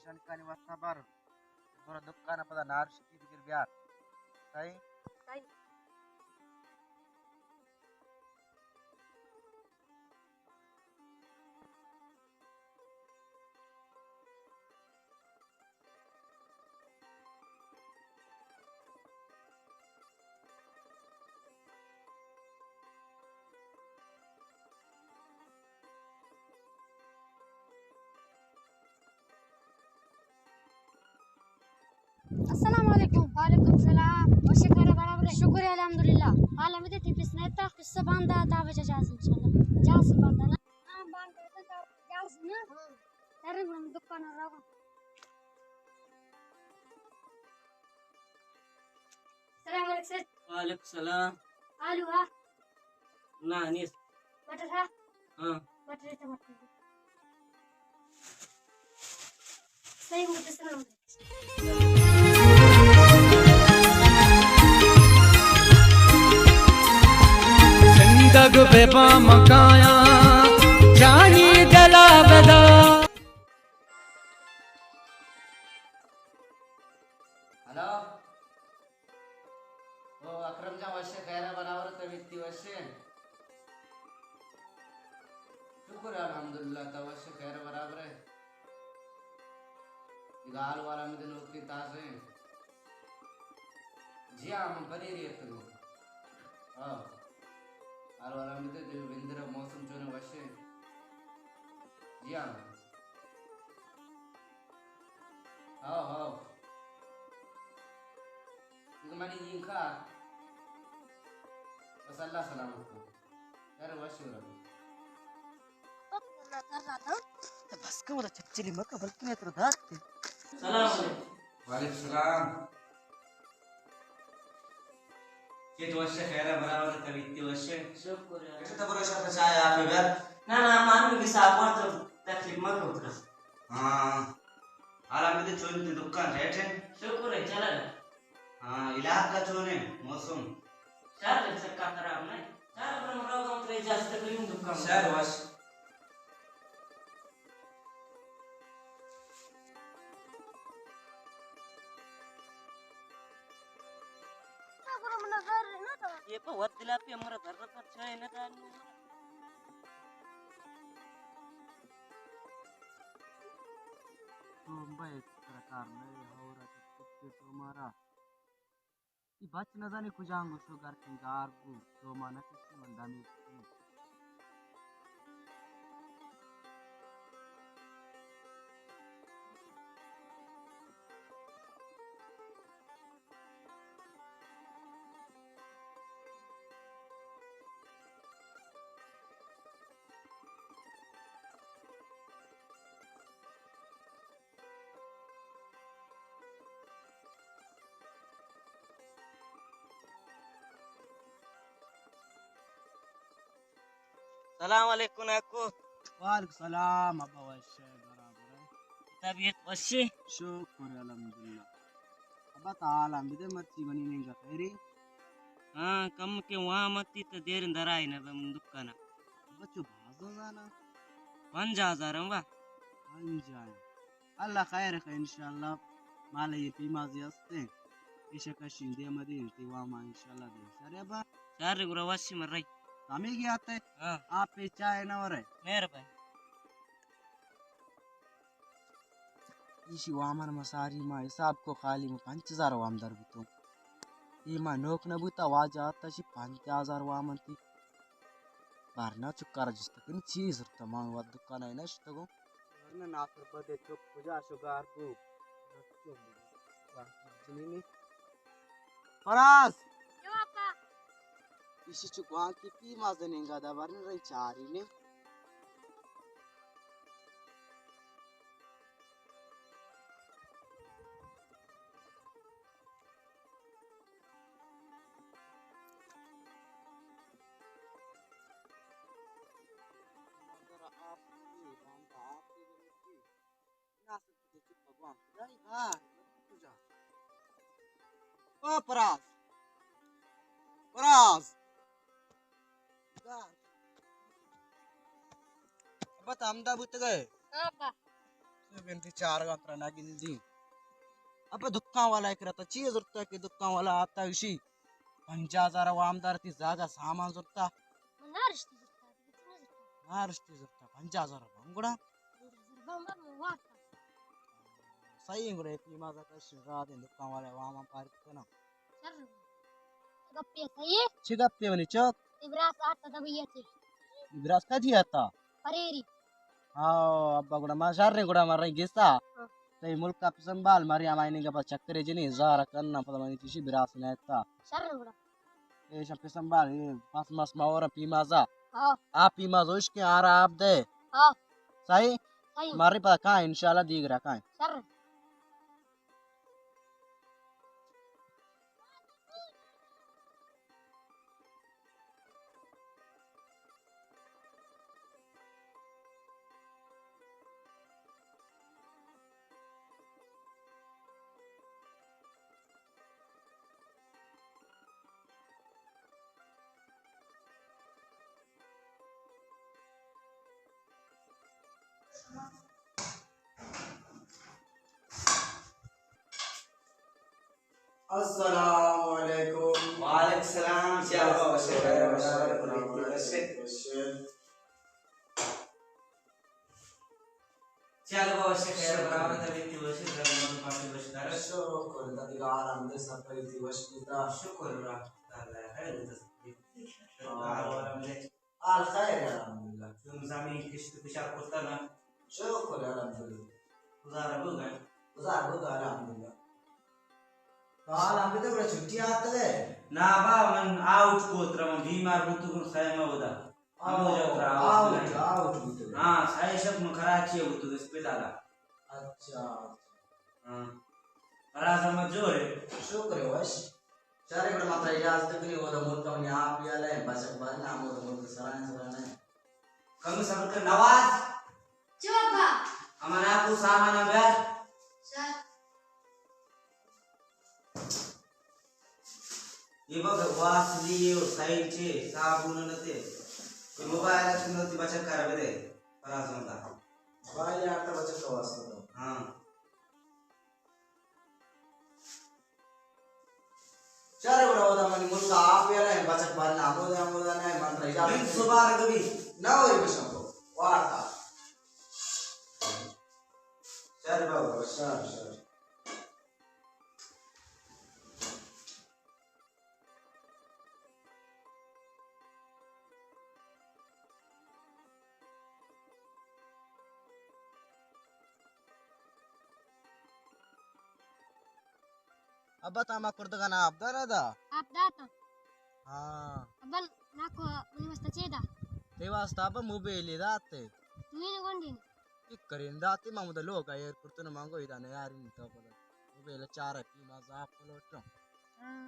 کنکانی واسطہ بر۔ برو دکان پدا نارشکی بگر بیار۔ صحیح؟ صحیح۔ السلام علیکم۔ وعلیکم السلام۔ وش ئے، خیر ئے، برابر ئے؟ شکر الحمدللہ۔ حال ہمے دے تئی پس نہ اتاں؟ پس باندا تا وجہ جاز انشاءاللہ۔ جاز باندا نا؟ ہاں، باندا تا جاز نا؟ ہاں۔ ترے من دکان رو۔ السلام علیکم سر۔ وعلیکم السلام۔ آلو ہا؟ نہ، نیست۔ مٹر ہا؟ ہاں۔ مٹر ہے، ٹماٹر ہے۔ صحیح، مٹر سلام۔ زندگ بہ باں من کایاں، جانی دلا بدا۔ ہلو۔ او اکرم جان، وش ئے، خیر ئے، برابر ئے، طبیعت تئی وش ئے؟ شکر الحمدللہ، تو وش ئے، خیر ئے، برابر ئے؟ اے حال والا مدے نوکی تازہ ایں۔ جی ہاں، من پدی ریتگوں۔ ہاں۔ حال والا مدے، دل بندر موسم چونے، وش ئے؟ جی ہاں۔ How, how. دگہ منی جینکا۔ بس اللہ سلامت کن۔ یار وش ورا۔ تو بس کن، ودا چچلی مکہ، بلکہ میں ترا دات کے۔ سلام علیکم۔ وعلیکم السلام۔ چے تو وش ئے، خیر ئے، برابر ئے، طبیعت تئی وش ئے؟ شکر ہے۔ بیٹا تو برو شرط چائے آپ بر۔ نہ، نہ، مان بھی صاحب اور تو تکلیف مت کرو۔ ہاں۔ حالا مدے چون تئی دکان ریٹ ئے؟ شکر ہے، چلا گا۔ ہاں، علاقہ چون ئے، موسم؟ شر ہے، سکا خراب نہیں۔ شر پر مرو گم ترے جاست کلیم دکان۔ شر وش۔ یہ پہ وت دلا پہ ہمارا ضرورت پر چاہے نہ دانو۔ تو بھائی سرکار نہیں ہو رہا تو مارا۔ ای بچ نزانی کجام گوشو گرکیں گار بو، تو ما نکشی من دمی کشی۔ سلام علیکم ناکو۔ وعلیکم سلام ابا، وش ئے، برابر ئے۔ طبیعت وش ئے؟ شکر الحمدللہ۔ ابا تا حال ہم بدے، مرچی منی نینگا خیری؟ ہاں، کم کہ وام اتی تو دیر درائے نہ بہ من دکانا۔ ابا چو بازو زانا؟ پنجاہ ہزار ہم با۔ پنجاہ۔ اللہ خیر خیر انشاءاللہ۔ مال یہ پیمازی ہستے۔ ایشا کشین دے مدین تی واما انشاءاللہ دے۔ شر ابا۔ شر گرا وشی من رہی۔ ہمیں گیا تے؟ ہاں۔ آپ پہ چائے نہ ورے۔ مہربانی۔ ایشی وامن مساری ما حساب کو خالی ما پنچ ہزار وام در بوتوں۔ ای ما نوک نہ بوتا، واجہ آتا شی پنچ ہزار وام انتی۔ بارنا چکارا جست کنی چی ضرورت ما وت دکان ء نشتگوں۔ ورنہ ناصر بدے چک کجا شگار بو۔ فراز۔ جو آپا۔ ایشی چو گوانکی پیماز نینگا دا ورن رنگ چاری نے۔ او پراز۔ پراز۔ بت ہمدا بوتگئے۔ ہاں با۔ تو بندی چارگا ترا نہ گندی۔ ابا دکان والا کرا تا چی زرتا کہ دکان والا آتا گشی پنجاہ ہزار وام دار تی زاگا سامان زرتا۔ من نارشتی زرتا، کچھ نہ زرتا۔ نارشتی زرتا، پنجاہ ہزار بم گڑا۔ پنجاہ ہزار بم بم وارتا۔ صحیح گڑا، پیمازا کش را دیں دکان والا وام پاری کنا۔ شر۔ گپے صحیح ہے؟ چی گپے منی چک؟ ابراس آتا دبئی تے۔ ابراس کدی آتا؟ پریری۔ ہاں، ابا گڑا ما شر گڑا ما رہی گستا۔ ہاں۔ تئی ملک ءَ پسنبال، مری ہمائی نگا پہ چکرے جنی، زار کننا، پدا منی چیشی براس نیتا۔ شر گڑا۔ اے شپ پسنبال، اے پس مس ما اور پیمازا۔ ہاں۔ آ پیماز ہوش کے آرا آپ دے۔ ہاں۔ صحیح؟ صحیح۔ مری پدا کائیں، انشاءاللہ دیگر کائیں۔ شر۔ السلام علیکم۔ وعلیکم السلام۔ چے حال بابا، وش ئے، خیر ئے، وش ئے، وش ئے۔ چے حال بابا، وش ئے، خیر ئے، برابر ئے، طبیعت وش ئے، گھر میں پارٹی وش دار؟ شکر، دگہ عالم دے سب طبیعت وش بیتا۔ شکر اللہ تعالی، خیر ئے۔ حال خیر ئے، الحمدللہ۔ تو زمین کشت کشا کرتا نا؟ شکر الحمدللہ۔ گزارا بوگا؟ گزارا بوگا الحمدللہ۔ تو حال ہم تو بڑا چھٹی آتا ہے؟ نا با، من آؤٹ کو ترا، من بیمار بوتو گن خیمہ ودا۔ ہمو جا ترا آؤٹ، آؤٹ، آؤٹ بوتو۔ ہاں، سائے شپ من کراچی بوتو اسپتالا۔ اچھا، اچھا۔ ہاں۔ فراز احمد جوڑ ئے؟ شکر ئے وش۔ چارے گڑا ما ترا اجازت کنی، او دا ملک منی آپ یالا ہے، بچک بارنا ہم او دا ملک سرائیں سرائیں۔ کم صبر کر نواز۔ چو ابا۔ امنا کو سامان بیار۔ شر۔ یہ بک واسلی اور سائل چے صابون نتے۔ یہ موبائل ہے، تم تی بچک کر بدے۔ فراز احمد۔ موبائل یار تا بچک کا واسطہ تو۔ ہاں۔ چارے گڑا اودا منی ملک ءَ آپ یلہ ایں، بچک بارنا ہمودا ہمودا نہ ایں، من ترا اجازت من دے۔ سبارگ بی۔ نہ ہوئی بشم کو۔ وارتا۔ چارے بابا، شر، شر۔ ابا، تا ما کردگا نا آپ دانا دا؟ آپ داتا۔ ہاں۔ ابا، نا کو منی واسطہ چے دا؟ تے واسطہ ابا موبائل داتے۔ تو یہ گونڈی نے؟ یک کرین داتے، ما مدا لوگ آ ایر کرتو نا، مانگو ادا نیاری نہیں تو پدا۔ موبائل چارہ پیماز آپ لوٹو۔ ہاں۔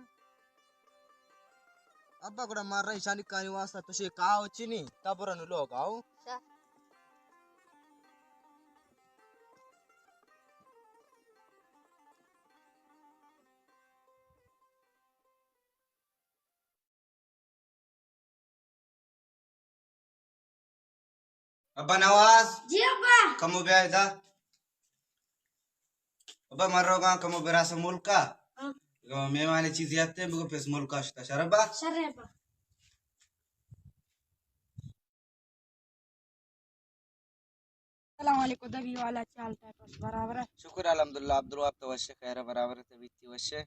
ابا گڑا مارا ایشانی کانی واسطہ تو شے کاو چینی، تا برا نو لوگ آؤ۔ شا۔ ابا نواز۔ جی ابا۔ کمو بیا ادا۔ ابا من روگاں کمو براسا ملکا۔ ہاں۔ مہمانے چیزی ہتے بگو پس ملکا شتا شر ابا۔ شر ابا۔ السلام علیکم دبی والا، چال ٹائپ برابر ہے؟ شکر الحمدللہ، عبدالوہاب تو وش خیر برابر ہے، طبیعت وش ہے۔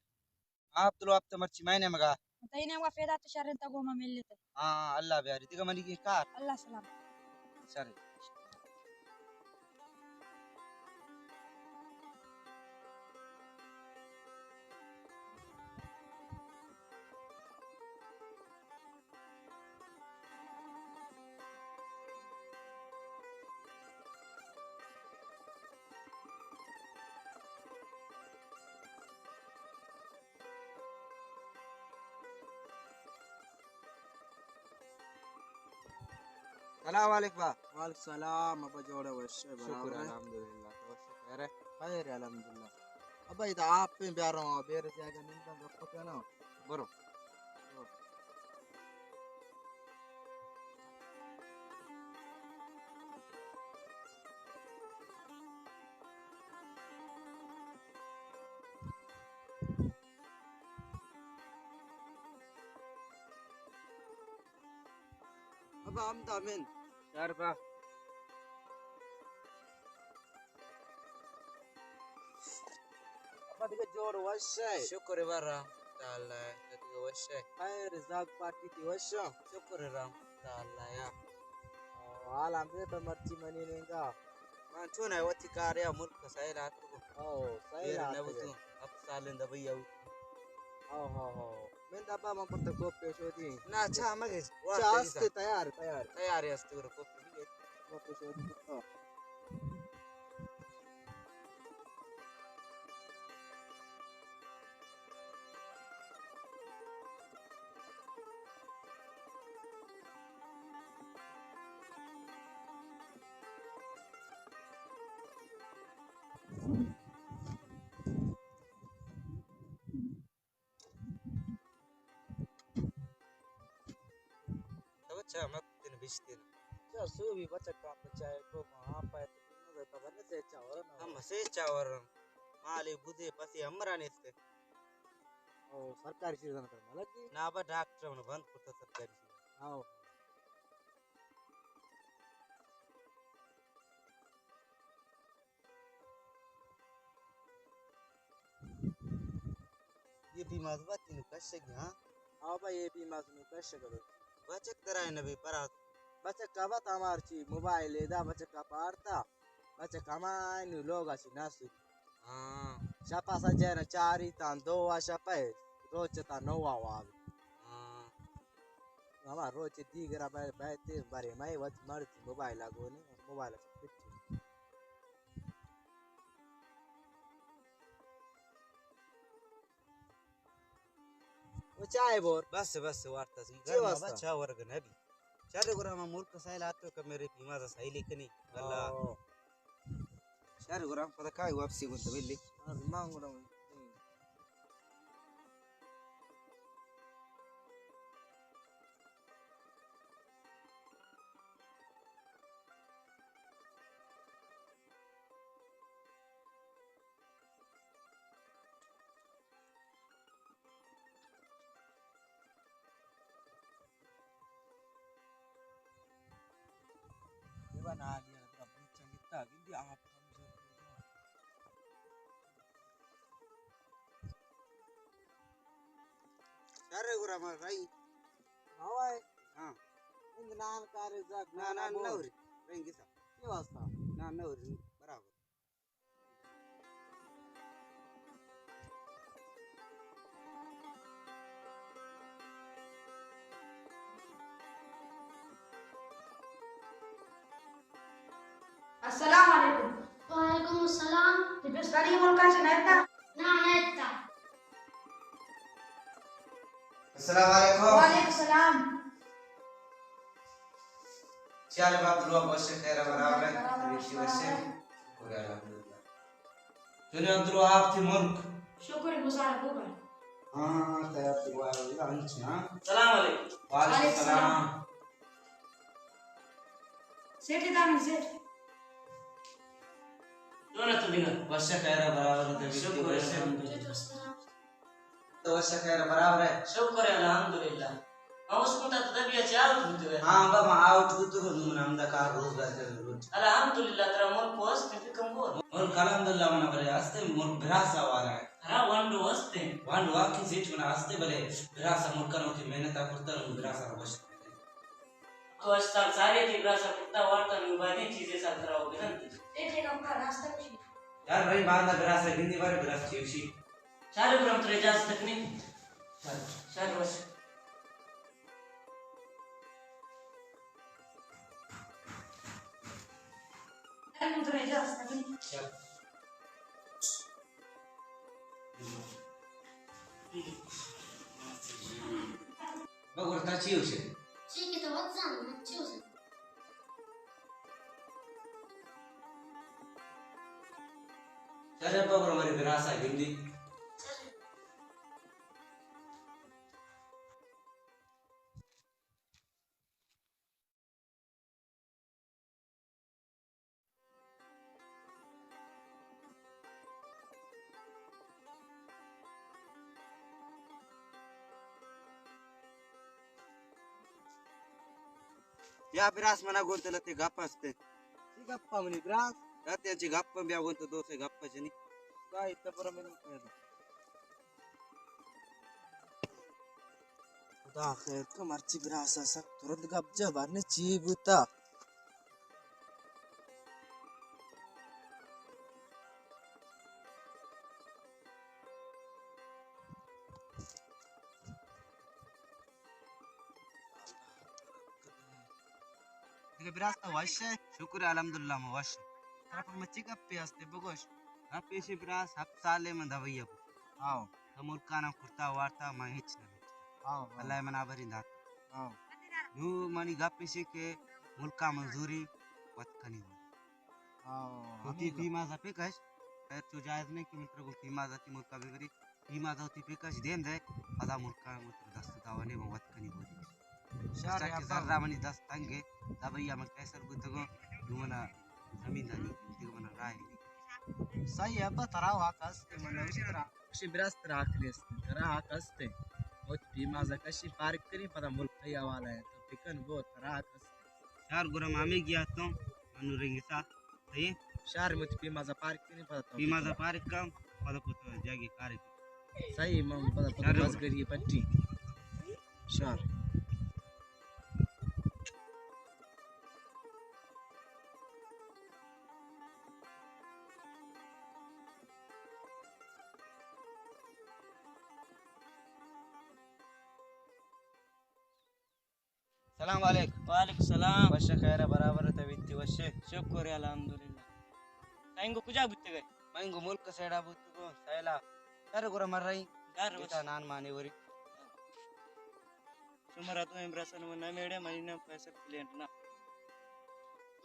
ہاں، عبدالوہاب تو مرچی مئے نیمگا۔ تئی نیمگا پیدا تو شر انت گوما ملتے۔ ہاں، اللہ بیاری۔ دیگا منی کی کار؟ اللہ سلام۔ شر۔ سلام علیکم با۔ وعلیکم سلام، ابا جوڑ ئے وش ئے؟ شکر برابر ئے؟ الحمدللہ، تو وش ئے خیر ئے؟ خیر ئے الحمدللہ۔ ابا ادا آپ پہ بیاروں، بیر جاگہ ننداں گپ کناں۔ برو۔ برو۔ با ہمدا من۔ شر با۔ ابا دگہ جوڑ وش ئے؟ شکر بر رحمت اللہ، تو دگہ وش ئے؟ خیر، زاگ پارٹی تی وش ئے؟ شکر رحمت اللہ یا۔ او، حال ہم دے تو مرچی منی نینگا۔ من چون ئے وتی کار یا ملک سیل آتکو۔ او، سیل ایر آتکو۔ نبوتو، ہفت سال دبئی آؤ۔ او، ہو، ہو۔ من دبا من پر تو کوپ پیش ہوتی۔ نا، چا مگے۔ چا استے تیار، تیار۔ تیار استے گرو کوپ پیش ہوتی۔ او۔ تو چا مکتن بشتن۔ چا سوبی بچکاں بچائے کو ما آپ آئے تو نہ خبر نہ سے چاور نہ۔ ہم سے چاور۔ مالے بوزے پسی ہمرا نیست۔ او سرکاری چیز نہ کر ملک جی۔ نا با ڈاکٹر ہم بند کرتا سرکاری چیز۔ ہاں۔ یہ بیماز بات نو کشگی، ہاں؟ ہاں بھائی، یہ بیماز نو کشگ۔ بچک درائے نبی پرات۔ بچک کا بات ہمار چی موبائل دا، بچک کا پارتا۔ بچک ہمائے نو لوگا چی ناسو۔ ہاں۔ شپا سجے نہ چاری تان دو وا شپا ہے۔ روچ تا نو وا وا۔ ہاں۔ ہما روچ دیگرا بے-، بیتے برے مئے وت مرد موبائل گونے، موبائل پٹ۔ او چائے بور۔ بس، بس، وارتا سی۔ چی واسطہ؟ بچا ورگ نبی۔ شر گرا ما ملک سائل آتو کہ میرے بیمار سائل کنی۔ اللہ۔ او۔ شر گرا پتہ کائے واپسی گون تو ملی۔ ہاں، مان گرا۔ دیوان عالی ءَ را بلوچاں گتا، گندی آپ ہم زور۔ شر گرا ما رئی۔ ہاں۔ ہاں۔ انگ نان کارے زاک نہ، نہ، نہ، نہ نوری۔ رئی گسا۔ کی واسطہ؟ نہ، نوری، برابر۔ السلام علیکم۔ وعلیکم السلام۔ تئی پسر اے ملکا چہ نئیتا؟ نا، نئیتا۔ السلام علیکم۔ وعلیکم السلام۔ چی حال اے باب دلوا؟ وش ئے، خیر ئے، برابر ئے؟ برابر۔ طبیعت وش ئے؟ شکر الحمدللہ۔ چون ئے عبدالوہاب تئی ملک؟ شکر گزار، خوب ئے۔ ہاں، تیار تو آیا، انچ نا۔ سلام علیکم۔ وعلیکم السلام۔ سیٹھ دامن سیٹھ۔ چون ئے تو دگہ؟ وش ئے، خیر ئے، برابر ئے، طبیعت وش ئے؟ شکر الحمدللہ۔ تو وش ئے، خیر ئے، برابر ئے؟ شکر الحمدللہ۔ ما اسکول تا تدبیر چے آؤٹ بوتگ ئے؟ ہاں با، ما آؤٹ بوتگ، نوں من ہمدا کار روزگار چل روت۔ الحمدللہ، ترا ملک وست فکر کم بور۔ ملک الحمدللہ منا بلے ہستے، ملک براسا وارا ئے۔ ترا ونڈ وست ئے؟ ونڈ واقعی سیٹ منا ہستے، بلے براسا ملک نو کہ محنت کرتا، نوں براسا وش۔ تو ہشت سال ساری تئی براسا کتا وارتا، نوں بادیں چیزے سال ترا و بزنت۔ اے ٹھیک ہم کا راستہ کشی۔ یار رہی باندا براسا گندی بارے براس چیوشی۔ چارے برم ترا اجازت کنی۔ چل۔ چل وش۔ چل من ترا اجازت کنی۔ چل۔ بگور تا چی ہوشے؟ چی کہ تو وت زان، من چی ہوشے؟ چل بگور مری براسا گندی۔ چل۔ بیا براس، منا گون تو لتے گپ ہستے۔ چی گپ منی براس؟ لتے چی گپ، بیا گون تو دو سے گپ جنی۔ بھائی تو پر من۔ خدا خیر کو، مرچی براس سک ترد گپ جا، بارنے چی بوتا۔ دگہ براس تو وش ئے؟ شکر الحمدللہ من وش۔ ترا پہ مچی گپے ہستے بگوش۔ گپ ایشی براس، ہفت سالے من دبئی ءَ بوت۔ ہاؤ۔ تو ملکانا کرتا وارتا، من ہچ نہ لوٹتا۔ How, how. اللہ منا برین دات۔ ہاؤ۔ نو منی گپ ایشی کہ ملکا من زوری وت کنی۔ ہاؤ، تو تی ہمیں گپ۔ پیمازا پہ کش، خیر چو جائز نہیں کہ من ترا گوں پیمازا تی ملکا ببری۔ پیمازا وتی بکش دیم دے، پدا ملکا من ترا دست داوانے من وت کنی گوری۔ شر، تاکہ ابا۔ ذرہ منی دست تنگے، دبئی ءَ من کیسر بوتگوں، نو منا زمینداری دیگ منا راہ دی۔ صحیح ابا، ترا حق است، من نوشی ترا، نوشی براس ترا حق نیست، ترا حق است۔ وت پیمازا کشی پارک کنی، پدا ملک تئی حوالہ ہے، تو بکن بو، ترا حق است۔ شر گرم ہمیں گیا تو، منو رنگسا۔ صحیح؟ شہر مت پیمازا پارک کنی، پدا تو پیمازا پارک کم، پدا پت جاگی کارے۔ صحیح، من پدا پت شہر۔ بس گری پٹی۔ شہر۔ سلام علیک۔ وعلیکم سلام۔ وش خیر برابر، طبیعت وش؟ شکر الحمدللہ۔ تنگو کجا بوتگے؟ منگو ملک سیڑا بوتگو، سیلا۔ در گرا مر رہی۔ در گتا وش۔ نان مانے وری۔ شمارا تو امرسن نہ میڑے، منی نام فیصل کلینٹ نا۔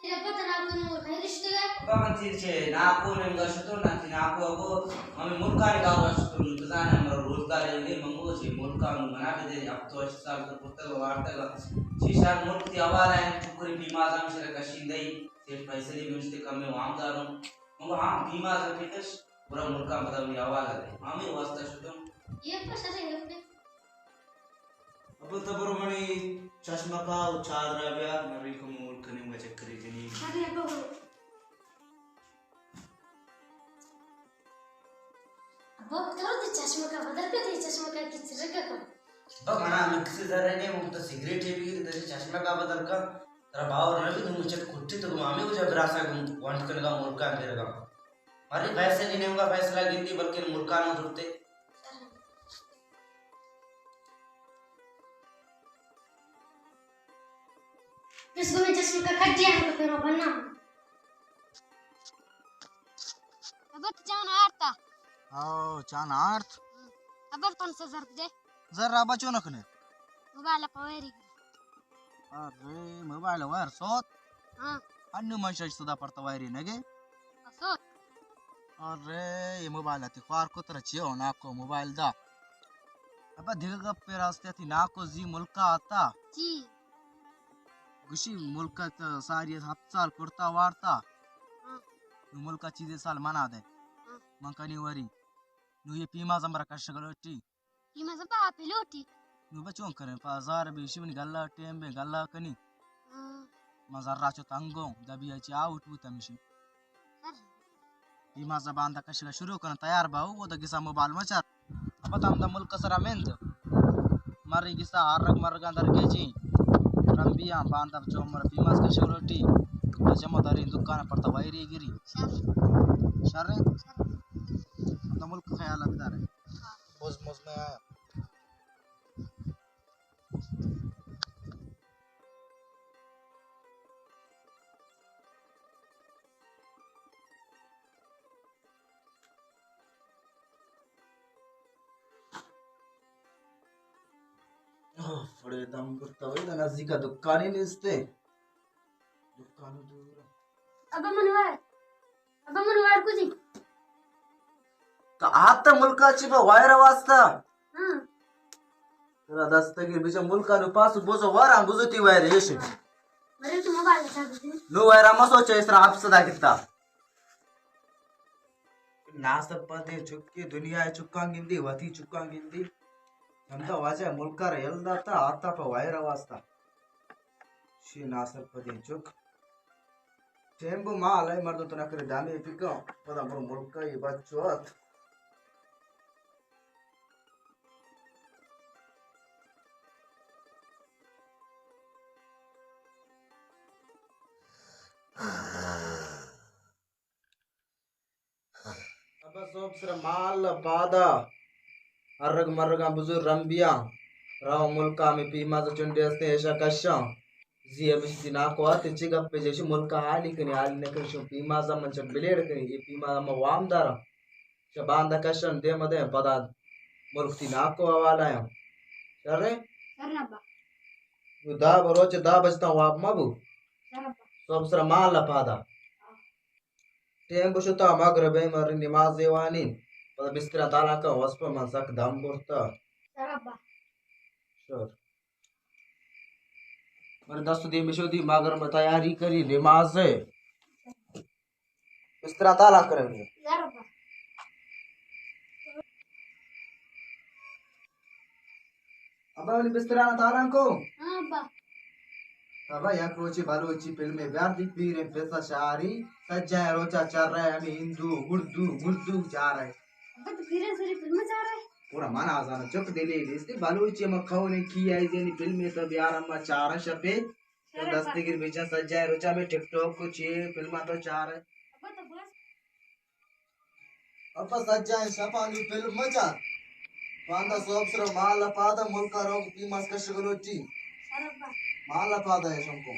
تیرے پتہ ناکو نور کہیں رشتے گئے؟ ابا من تیر چے ناکو نیمگا شتو، نا تی ناکو ابو، ہمیں ملکانی کارا شتو، تو زانے ہمارا روزگار ہے، منگو چے ملکا نو منا بدے، اب تو اش سال تو پتگا وارتگا، چے شار ملک تی حوالہ ہے، چکری پیمازا مشرا کشین دئی، سیٹ فیصلی مشتے کم میں وام داروں، منگو ہاں پیمازا پیتش، پورا ملکا بدل حوالہ دے، ہمیں واسطہ شتو۔ یہ پسا سے گپے۔ ابا تو برو منی چشمکا و چادرا بیار، من ریکم ملک نیمگا چکری جنی۔ ارے ابا برو۔ ابا تو دی چشمکا بدل کر، دی چشمکا کی چرگا کن۔ ابا منا ہمیں کسی ذرہ نہیں، من تو سگریٹ ہی بگیر، دی چشمکا بدل کر۔ ترا باور نہ بی، تو مچت کٹی تو گمامے ہو جا براسا گم وانٹ کنگا ملکا میرگا۔ مری پیسے نہیں نیمگا فیصلہ گندی، بلکہ ملکا نہ زرتے۔ اس کو میں چشمے کا کھٹیا ہے تو پھر وہ بننا۔ ابا تو چان آرتا۔ او، چان آرت؟ ابا پانچ سو زر دے۔ زر ابا چون کنے؟ موبائل پویری۔ ارے، موبائل وائر سوت؟ ہاں۔ انو من شش سدا پرتا وائری نگے؟ سوت۔ ارے، یہ موبائل تی خوار کو ترا چیو ناکو موبائل دا۔ ابا دگہ گپ پہ راستے تی ناکو زی ملکا آتا۔ جی۔ گوشی ملکا تا ساری ہفت سال کرتا وارتا۔ ہاں۔ نو ملکا چیزے سال منا دے۔ ہاں۔ من کنی وری۔ نو یہ پیماز ہمرا کشگ لوٹی۔ پیماز با پلوٹی۔ نو بچون کریں، پا ہزار بیشی منی گلا ٹیم بے گلا کنی۔ ہاں۔ من زرا چو تنگوں، دبی اچی آؤٹ بوتا مشی۔ ہاں۔ پیماز باندا کشگا شروع کنن، تیار با، او دا گسا موبائل مچار۔ ابا تام دا ملک سرا مند۔ مری گسا ہر رگ مرگاں درگیجی۔ رمبیاں باندا چو مر پیماز کشگ لوٹی۔ جمع داری دکان پر تو وائری گری۔ شر۔ شر ہے؟ شر۔ دا ملک خیال بدارے۔ بز مز میں آیا۔ آہ، پڑے دم برتا ہوئی دا نزدیکا دکانی نیستے۔ دکان دور۔ ابا من وار۔ ابا من وار کجی۔ تو آتا ملکا چی با وائر واسطہ؟ ہاں۔ ترا دستگیر بجا ملکا نو پاسو بوزو وارا بوزو تی وائر ایش۔ ہاں۔ مرے تو موبائل اچھا بجے۔ نو وائرا ما سوچا اس طرح آپ صدا کتا۔ ناسپا دے چکے دنیا چکاں گندی، وتی چکاں گندی۔ ہمدا واجہ ملکا را یل داتا، آتا پا وائر واسطہ۔ چی ناسرپدیں چک۔ ٹیم بو مال ء مردم تو نہ کرے دامے پکا، پدا برو ملک ء بچو ات۔ ابا سوب سر مال پادا، ارگ مرگاں بزور رمبیاں، راو ملکا ہمیں پیماز چنڈے ہستیں ایشا کشاں۔ زی ہمیش تی ناکو آتے چی گپے جیشی ملکا حالی کنی، حالی نکنی شو پیمازا من چٹ بلیڑ کنی، یہ پیمازا من وام دارا۔ شا باندا کشن دیم دیم پدا ملک تی ناکو حوالہ ہیں۔ شرے؟ شر ابا۔ نو دا بروچ دا بجتا واب مبو۔ شر ابا۔ سوب سر مال پادا۔ ٹیم بشتا مغرب ء مرے نماز ء وانین۔ پدا بسترا تالا کن وسپ من سک دم برتا۔ شر ابا۔ شر۔ مرے دست دیم بشو دی مغرب تیاری کری نماز ء۔ بسترا تالا کرے۔ شر ابا۔ ابا منی بسترانا تالان کو۔ ہاں ابا۔ ابا یک روچے بلوچی فلمے بیار دی پیریں پسا شاری، سجائیں روچا چر رہے ہمیں ہندو، اردو، مردو چار رہے۔ ابا تو پیریں سری فلم چار رہے؟ پورا من آزانا چک دلی لیستی بلوچی ہم کون کی آئی زینی فلمے تو بیار اما چار شپے۔ شر ابا۔ دستگیر بیچا سجائیں روچا میں ٹک ٹاک کو چی فلم تو چار رہے۔ ابا تو بس۔ اپا سجائیں شپانی فلم مچار۔ باندا سوب سر مال پادا ملکا روگ پیماز کشگ لوٹی۔ مال پادا ہے شمکو۔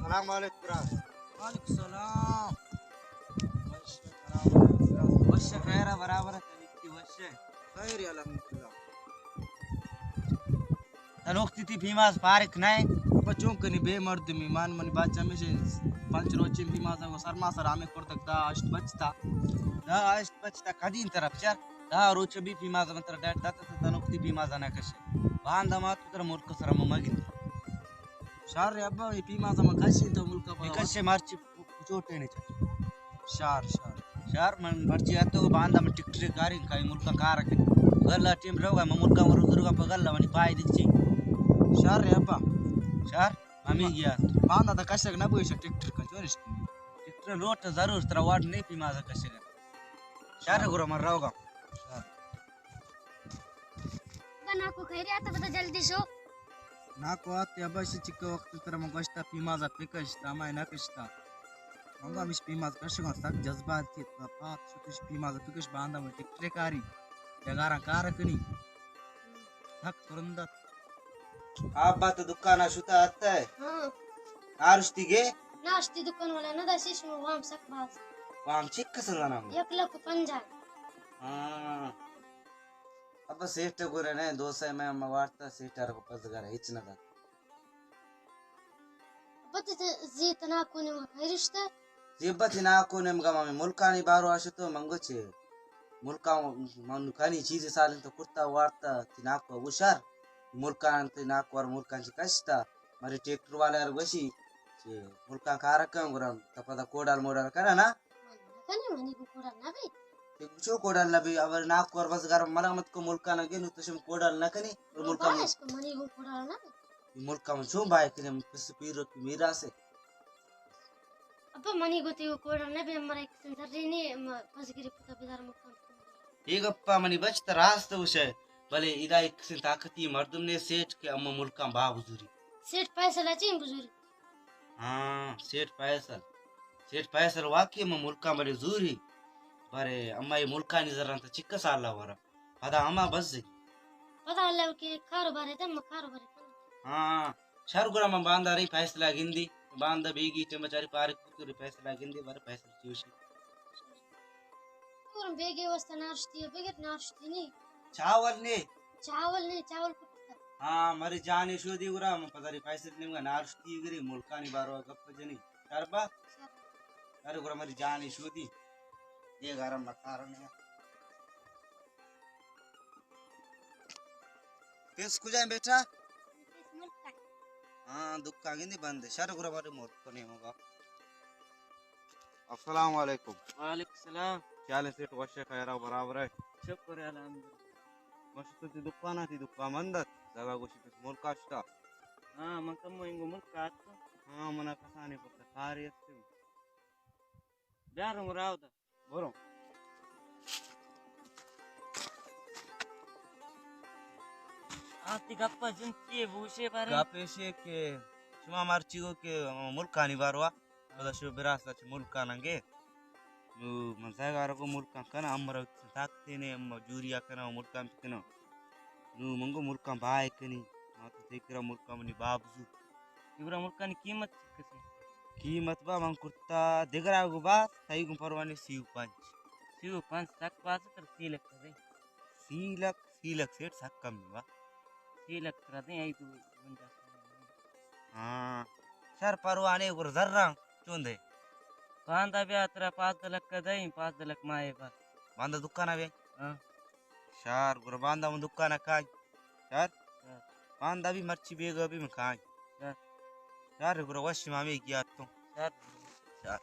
سلام علیکم برا۔ وعلیکم سلام۔ وش، خیر، برابر ہے، وش ہے۔ خیر، الحمدللہ۔ تنوختی تی پیماز پارک نہ۔ پہ چون کنی بے مردمی مان منی بچ ہمیشہ پنچ روچیں پیماز کو سرما سر ہمیں کرتک دا اشت بچتا۔ دا اشت بچتا کدین طرف چر۔ دا روچ بی پیماز من تر ڈیٹ داتا تا تنوختی پیماز نہ کشے۔ باندا ما تو تر ملک سر مگن۔ شر ابا، یہ پیماز ما کشی تو ملک پہ کشے مرچی چوٹے نے چا۔ شار، شار۔ شار من مرچی اتو باندا من ٹکٹر کاری کئی ملک کار کے۔ گلا ٹیم روگا من ملک ور زرگا پہ گلا منی پای دیکھ چی۔ شار ابا۔ شار ہمیں گیا۔ باندا تا کشک نہ بوئی شا ٹکٹر کا چورش کی۔ ٹکٹر لوٹ ضرور ترا واٹ نہیں پیماز کشک۔ شر گرو من روگا۔ شر۔ ابا ناکو خیریت، پتہ جلدی شو۔ ناکو آتے ابا، شی چکا وقت ترا من گوشتا پیمازا پکش، تا ما نہ کشتا۔ منگا ہمیش پیماز کشگا سک جذباتی، تا پات شتش پیمازا پکش باندا من ٹکٹرے کاری، ڈگاراں کار کنی۔ سک ترندت۔ آپ بات دکانا شتا آتا ہے؟ ہاں۔ نارشتی گے؟ نارشتی دکان والا نہ دا شیش وام سک باز۔ وام چک سزانا؟ یک لکھ پنجاہ۔ ہاں۔ ابا سیٹھ گورے نہ، دو سئے مئے ہم وارتا، سیٹھ ءَ را پزگار ہچ نہ دات۔ ابا تئی زی تئی ناکو نیمگا کئی رشتہ؟ زی ابا تئی ناکو نیمگا ہمے ملکانی باروا شتو، من گو چے ملکا من کانی چیزے سالیں تو کرتا وارتا، تئی ناکو گوشار ملکان، تئی ناکو ار ملکان چی کشتا، مری ٹریکٹر والا ار گوشی چے ملکان کارکن گران، تا پدا کوڈال موڈال کنا نا؟ من نہ کنی، منی گوں کوڑا نہ بی۔ تئی چو کوڑا نہ بی، اول ناکو ار بزگار ملامت کو ملکا نہ گے، نو تو شم کوڑا نہ کنی، اور ملکا من باش کو منی گوں کوڑا نہ بی۔ ملکا من چون بای کنی، پس پیرو کی میراث ہے۔ ابا منی گوں تئی گوں کوڑا نہ بی، مرا ایک سن زرینی، م-، پزگری پتا بیدار ملکا من۔ یہ گپا منی بچ تا راست وشے، بلے ادا ایک سن طاقتی مردم نے سیٹ کہ اما ملکا با بزوری۔ سیٹ پیسل اچین بزوری۔ ہاں، سیٹھ فیصل۔ سیٹھ فیصل واقعی ہمے ملکاں بلے زوری، بارے اما اے ملکانی زراں تا چکا سال ورا۔ پدا ہما بزے۔ پدا اللہ کے کاروبار ہے، دم کاروبار ہے۔ ہاں، شر گڑا من باندا رہی فیصلہ گندی، باندا بیگی ٹیم بچاری پارک پتوری فیصلہ گندی، بارے فیصلہ چوشی۔ اور بیگی واسطہ ناشتی، بغیر ناشتی نہیں۔ چاول نے؟ چاول نے، چاول ہاں، مری جان شودی گڑا، من پدری پیسے نیمگا نارشتی گری، ملکانی باروا گپ جنی۔ شر با؟ شر۔ ارے گڑا مری جان شودی۔ یہ گرم نکار نہیں۔ پس کجا ہے بیٹا؟ پس ملک ہے۔ ہاں، دکان گندی بند ہے۔ شر گڑا مری ملک کو نہیں ہوگا۔ السلام علیکم۔ وعلیکم السلام۔ کیا حال ہے سیٹھ؟ وش ہے، خیر ہے، برابر ہے؟ شکر ہے، الحمدللہ۔ من شتوں تئی دکان ءَ، تئی دکان بند ات۔ دادا گوشی پس ملک ءَ شتا۔ ہاں، من کمو انگو ملک ءَ اتکوں۔ ہاں، منا کسانی پتہ کارے است۔ بیار مراد۔ برو۔ آ، تئی گپ ءَ جنکی بوشے بارے۔ گپ ایشی کہ شما مرچی گو کہ ملکانی باروا۔ پدا شو براس چہ ملکان انگے۔ نو من زیگار گو ملکان کناں، امر تاکتے نے، اما جوریا کناں، ملکان کناں۔ نو من گو ملکان بائے کنی، ہاں تو تئی کرا ملکان منی بابزو۔ تئی کرا ملکانی قیمت چکسے؟ قیمت با من کرتا دگرا گو با، تئی گو پروانے سی و پنچ۔ سی و پنچ تک باز تر سی لکھ دے۔ سی لکھ، سی لکھ سیٹھ سک کم با۔ سی لکھ ترا دیں، ای تو پنجاہ۔ ہاں، شر پروانے گر زراں چون دے۔ باندا بیا ترا پانزدہ لکھ دیں، پانزدہ لکھ ماہے با۔ باندا دکانا بے؟ ہاں۔ شر گر باندا من دکانا کائی۔ شر؟ شر۔ باندا بھی مرچی بیگا بھی من کائی۔ شر۔ شر گر وش مامی گیا تو۔ شر۔ شر۔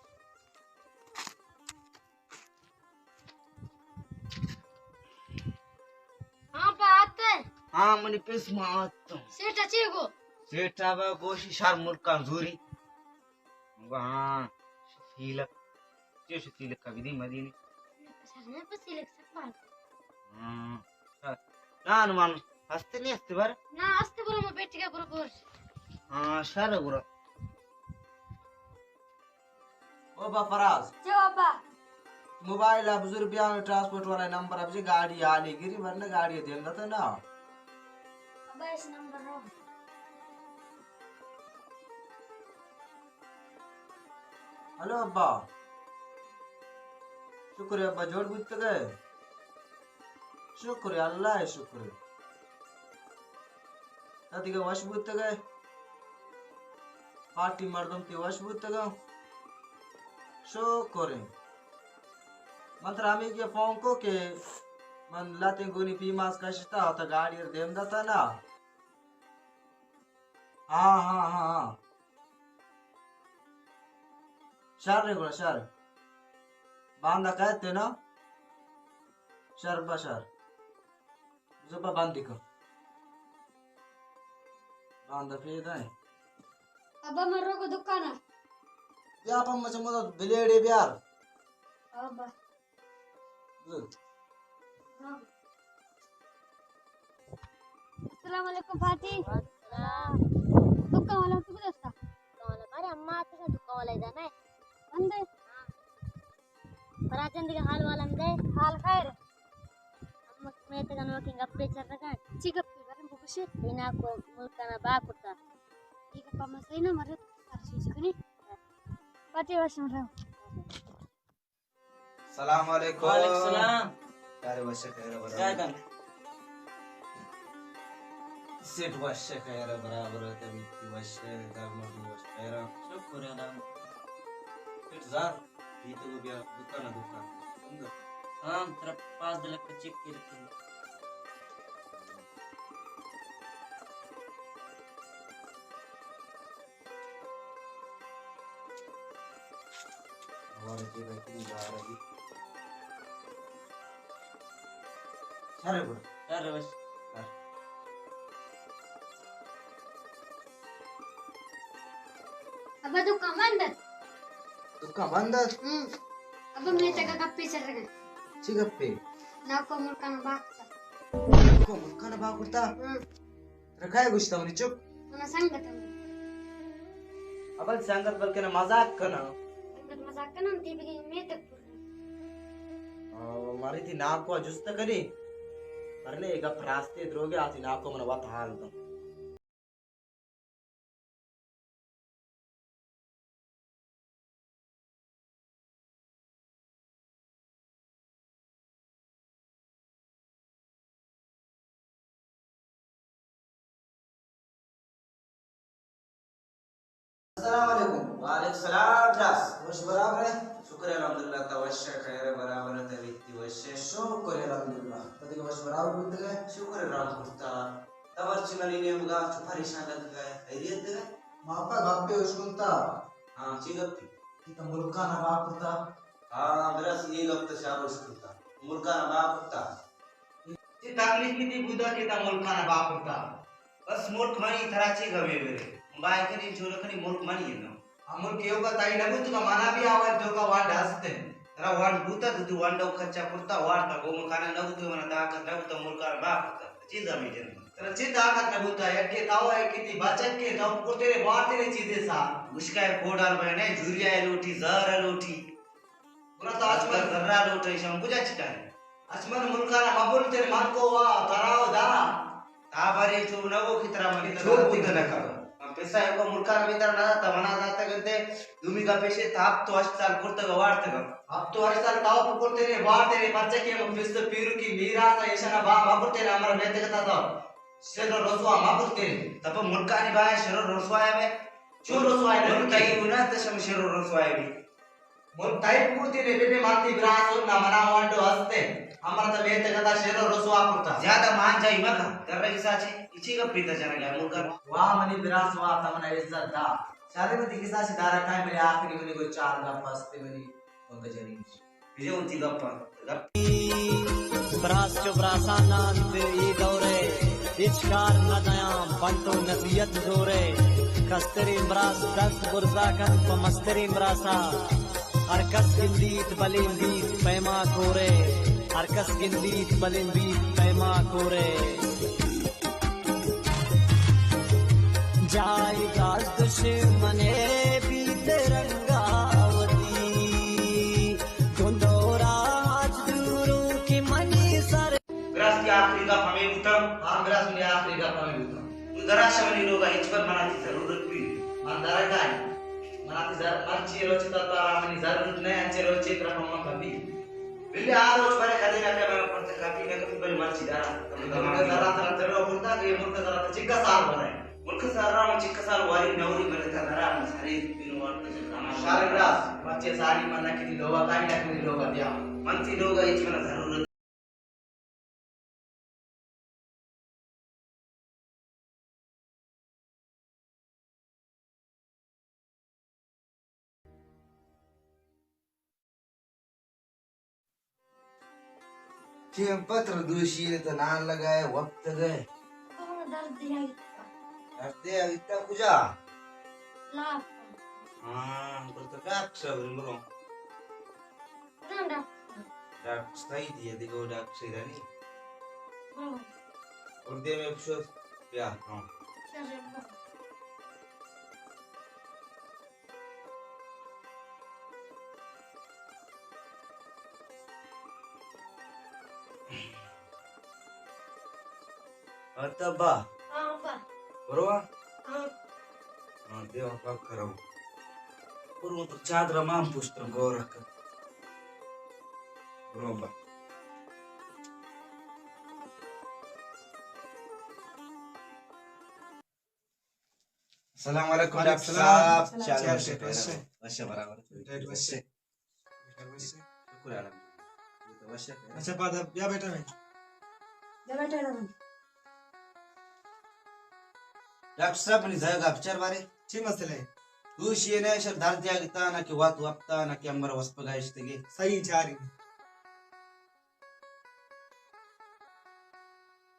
ہاں، پہ آتے۔ ہاں، منی پس ما آتوں۔ سیٹھا چی گو؟ سیٹھا با گوشی شر ملکان زوری۔ گو ہاں، سیلک۔ چیش سیلک کا بدی مدینی۔ شر میں پہ سیلک سک بات۔ ہاں۔ نان مان ہستے نہیں ہستے بر؟ نا، ہستے برو، میں بیٹی کا برو گوش۔ ہاں، شر برو۔ او با فراز۔ جی ابا۔ موبائل ءَ بزور بیا، ٹرانسپورٹ والا نمبر ءَ بجے، گاڑی حالی گری، ورنہ گاڑی دیم داتا نا۔ ابا، اس نمبر رو۔ ہلو ابا۔ شکر ابا، جوڑ بوتگے؟ شکر اللہ، شکر۔ تا دیگہ وش بوتگے؟ پارٹی مردم تی وش بوتگاں؟ شکر ایں۔ من ترا ہمیگی فون کو کہ من لاتیں گونی پیماز کشتا، تا گاڑی ءَ دیم داتا نا۔ ہاں، ہاں، ہاں، ہاں۔ شر گڑا شر۔ باندا کئیت نا؟ شر با شر۔ زبا بندی کن۔ باندا پیدا ہے۔ ابا من روگو دکانا۔ بیا پا مچ مدد بلیڈے بیار۔ ابا۔ السلام علیکم فاتی۔ وعلیکم السلام۔ دکان والا تو کجا استا؟ دکان والا، ارے اما تو دکان والا جانا ہے۔ بندے؟ ہاں۔ فراز جان دیگہ حال وال ہم دے۔ حال خیر۔ اما میں تو گنو کی گپے چر رکھا۔ چی گپے بارے بگوشے؟ اینا کو ملکانا با کرتا۔ یہ گپا مسئلہ نہ مرے، ہر چیز کنی۔ فاتی واشم رہو۔ السلام علیکم۔ وعلیکم السلام۔ یار وش خیر برابر۔ جاگن۔ سیٹ وش خیر برابر، طبیعت وش، گھر مردم وش خیر۔ شکر الحمد۔ سیٹ زار، یہ تو بیا دکان دکان۔ سمجھا؟ ہاں، طرف پاس دلک چیک کی رکھی۔ ہمارے کے بہترین گار ابھی۔ سارے بڑا۔ سارے بس۔ ابا دکان بند ہے۔ دکان بند ہے؟ ہم۔ ابا میں تگا گپے چل رہے ہیں۔ چی گپے؟ ناکو ملکان باغ کرتا۔ ناکو ملکان باغ کرتا؟ ہم۔ ترا کئے گوشتا منی چک؟ منا سنگت ہم۔ ابل سنگت بلکنا مزاق کنا۔ سنگت مزاق کنا، تی بگی میتگ پر۔ آ، ماری تی ناکو جست کنے۔ پر نے گپ راستے دروگے، آتی ناکو منا وت حال دن۔ السلام علیکم۔ وعلیکم السلام، جاس۔ وش برابر ئے؟ شکر الحمدللہ، تو وش ئے، خیر ئے، برابر ئے، طبیعت تئی وش ئے؟ شکر الحمدللہ، تو دگہ وش برابر بوتگ ئے؟ شکر رحم کرتا۔ تو مرچی منی نیمگا چو پریشان لگگا ئے، خیریت ئے؟ ما پہ گپے اشکنتا۔ ہاں، چی گپے؟ کہ تو ملکانا بہا کرتا۔ ہاں، براس اے گپ تو شاباش کرتا۔ ملکانا بہا کرتا۔ چی تکلیفے تئی بوتا کہ تو ملکانا بہا کرتا؟ بس ملک منی، ترا چی غمے برے؟ بہا کنی، چو نہ کنی، ملک منی انت۔ آ ملک ایوکا تئی نہ بوتگا، منا بھی آ وڑ توکا وانڈ ہست انت۔ ترا وانڈ بوتا تو تو وانڈ ء خرچہ کرتا وارتا، گوں مکانا نہ بوتگا، منا طاقت نہ بوتا، ملکانا بہا کرتا۔ چی غمے جنت؟ ترا چی طاقت نہ بوتا؟ یکے تو، یکے تئی بچکے، تو کرتے رے، وارتے رے چیزے سا۔ گشکا ء کوڈال بہنے، یوریا ء لوٹی، زہر ء لوٹی۔ گڑا تو اچ من زرا لوٹ، ایشاں کجا چکارے؟ اچ من ملکانا مبل، تیرے من کو وا، ترا و دا۔ تا بارے چو نہ ہو کہ ترا من چو بوت نہ کر۔ من پیسہ کو ملکانا بھیتر نہ داتا، منا داتا گندے۔ دومی کا پیشے تا ہفت تو ہشت سال کرتگ وارتگ۔ ہفت تو ہشت سال تاو کرتے نے وارتے نے، پرچہ کہ من پیسہ پیرو کی میراث ایشانا با مبل، تیرے امر میں تکتا تو۔ شر و رسوا مبل تیرے۔ تب ملکانی با شر و رسوا ہے۔ چو رسوا ہے؟ ملک تئی گناہ تشم شر و رسوا ہے بھی۔ ملک تئی بوتینے، ببے من تئی براس انت، منا وانڈو ہست انت۔ ہمرا تو میتگ ء تا شر و رسوا کرتا۔ زیادہ مان جائی مکن، درگی ساچے، اچی گپی تا جنگا ملک۔ واہ منی براس واہ، تو منا عزت دا۔ شادی میں دیگی ساچے دارا کائیں، منی آخری منی کوئی چار گپ ہستے منی، ان کا جنین۔ بجے انتی گپا، گپ۔ براس چو براسان انت اے دور ء، ہچ کار نہ دیاں بنت و نصیحت زور ء۔ کستریں براس دست برزا کنت پہ مستریں براسا۔ ہر کس گندیت بلیں بیت پیما کور ء، ہر کس گندیت بلیں بیت پیما کور ء۔ جائی داز دشمنے بیت رنگا وتی، گندورا آج دورو کہ منی سر۔ براس تئی آخری گپ ہمے بوتگ؟ ہاں براس، منی آخری گپ ہمے بوتگ۔ تو درا شہ منی لوگا، ہچبر منا تئی ضرورت بی۔ من درگا آں۔ منا تئی ضر-، مرچی روچے تا ترا منی ضرورت نہ، انچے روچے ترا پہ من کپی۔ بلے آ روچ برے کدی نہ کہ من پر تئی کپی نہ کپی، بلے مرچی درا۔ ملک سرا ترا ترا بولتا کہ ملک سرا تو چکا سال برے۔ ملک سرا من چکا سال واری نوری، بلے تا درا من سری پینو وار کچھ کاما۔ شارے براس، مرچی ساری من نہ کدی لوگا کاری نہ کدی لوگا بیا۔ من تئی لوگا ہچ منا ضرورت چی ہم پتر دوشی ہے تو نان لگائے وقت گئے۔ درد دیا گتا۔ درد دیا گتا کجا؟ لاپ۔ ہاں، پر تو ڈاکٹر صاحب نے برو۔ کجام ڈاکٹر؟ ڈاکٹر سعید ہے، دیکھو ڈاکٹر سعید ہے نہیں؟ ہاں۔ اردے میں پوچھو، کیا؟ ہاں۔ چلے، برو۔ ارے ابا۔ ہاں ابا۔ برو۔ ہاں۔ ہاں، دیو پاک کرو۔ برو تو چادر مان پوشتر گورک۔ برو ابا۔ السلام علیکم وعلیکم ڈاکٹر السلام۔ صاحب۔ السلام۔ چل، وش، وش۔ وش برابر۔ ڈاکٹر وش۔ ڈاکٹر وش۔ شکر الحمدللہ۔ تو وش۔ اچھا، پادا بیا بیٹا میں۔ بیا بیٹا میں۔ ڈاکٹر صاحب، منی زہگا بچار بارے۔ چی مسئلہ ہے؟ دوشی نے شر درد یا گتا، نہ کہ وات وپتا، نہ کہ امر وسپگا اشتگی۔ صحیح چاری۔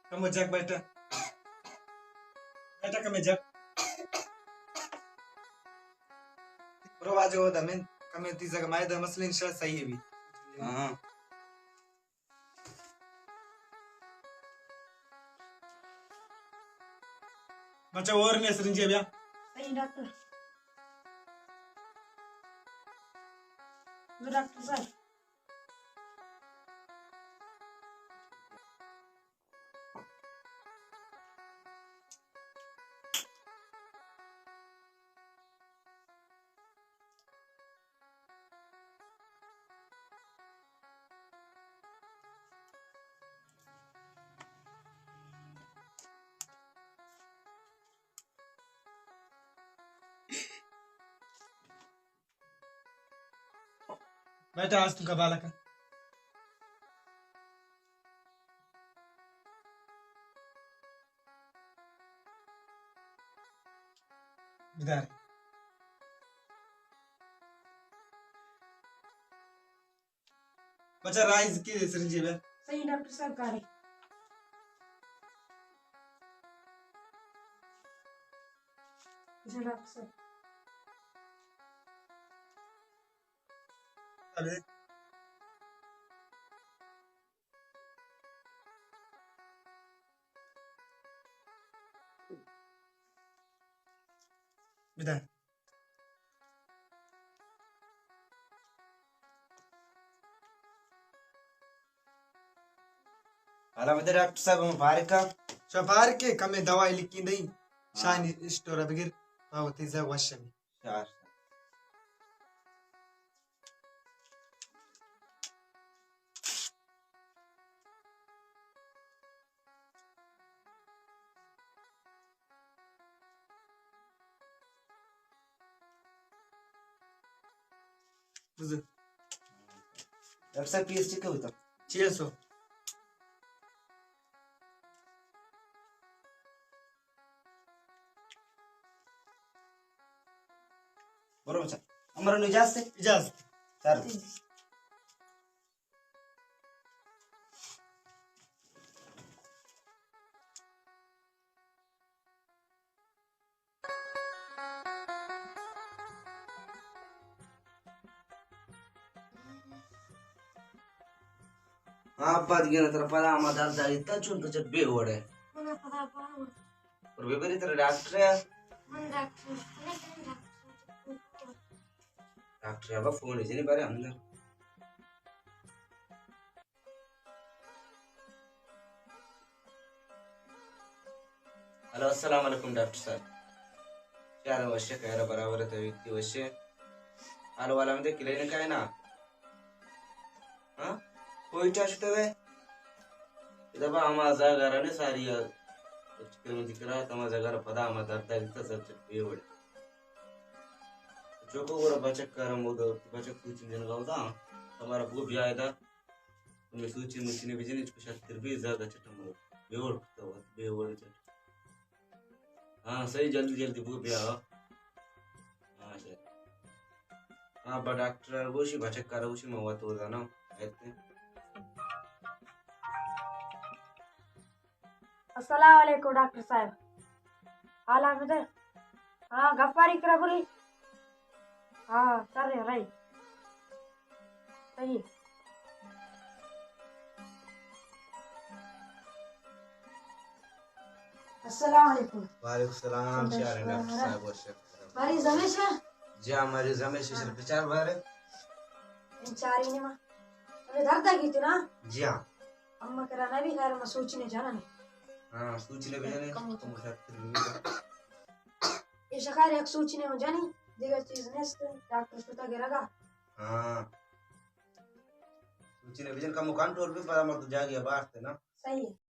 کمو جگ بیٹا۔ بیٹا کمے جگ۔ برو واجہ ہو دمن، کمے تیزا کمائے دا مسئلہ انشاءاللہ صحیح ہے بھی۔ ہاں۔ بچہ اور نے سرنجے بیا۔ صحیح ڈاکٹر۔ ڈاکٹر صاحب۔ بیٹا، آستونک ءَ بالا کن۔ بدار۔ بچا، رائز کی سرنجے بے۔ صحیح ڈاکٹر صاحب، کاری۔ جی ڈاکٹر صاحب۔ ارے۔ بدار۔ حالا بدے ڈاکٹر صاحب، ہم فارغ کا؟ شو فارغ کے، کمے دوائی لکھی نہیں۔ ہاں۔ شانی اسٹور بگر، ہاں، وتی زہ وش۔ چار۔ بزر۔ ڈاکٹر صاحب، فیس چکا ہوتا؟ چھ سو۔ برو بچا۔ امر نو اجازت ہے؟ اجازت۔ چل۔ ہاں، ابا دیگہ نہ ترا پدا ہما درد آئیتا چون تو چٹ بے وڑے۔ من پدا باور۔ اور بے بری ترا ڈاکٹر ہے؟ من ڈاکٹر، من ڈاکٹر۔ ڈاکٹر ابا فون جنی بارے اندر۔ ہلو، السلام علیکم ڈاکٹر صاحب۔ چارے وشے، خیر برابر، تو وتی وشے؟ حال والا مدے، کلینک آئے نا؟ ہاں؟ کوئٹہ شتے وے؟ ادا با ہما زاگا رنے ساری آ۔ چکر من ذکر آ، تما زاگا پدا ہما درد آ گتا سر چک بے وڑ۔ چوکو گورا بچک کرم ہو دو، بچک کوچی جنگا ہوتا۔ تمہارا بو بیا ادا۔ ہمے سوچی مچی نے بجن، اچ کشا تر بی زیادہ چٹم بے وڑ کتا ہوا، بے وڑ چٹ۔ ہاں، صحیح، جلدی جلدی بگو بیا۔ ہاں، شر۔ ہاں، با ڈاکٹر گوشی، بچک کارا گوشی، ما وت وزانا۔ السلام علیکم ڈاکٹر صاحب۔ حال آ بدے؟ ہاں، گپاری کرا بری۔ ہاں، سر رہی۔ صحیح۔ السلام علیکم۔ وعلیکم السلام، چارے ڈاکٹر صاحب، وش۔ مریض ہمیشہ؟ جی ہاں، مریض ہمیشہ، ہاں۔ شر بچار بارے۔ ان چاری نے ما۔ ابھی درد آ گئی تھی نا؟ جی ہاں۔ اما کرا نہ بھی خیر، ما سوچی نے جانا نے۔ ہاں، سوچی نے بھی جانے، کم ہوتا۔ تم خیر تر بھی۔ اے شکار یک سوچی نے جانی، دیگر چیز نیست، ڈاکٹر شتا گرگا۔ ہاں۔ سوچی نے بجن کم کنٹرول بھی پدا مر تو جاگی بارتے نا۔ صحیح ہے۔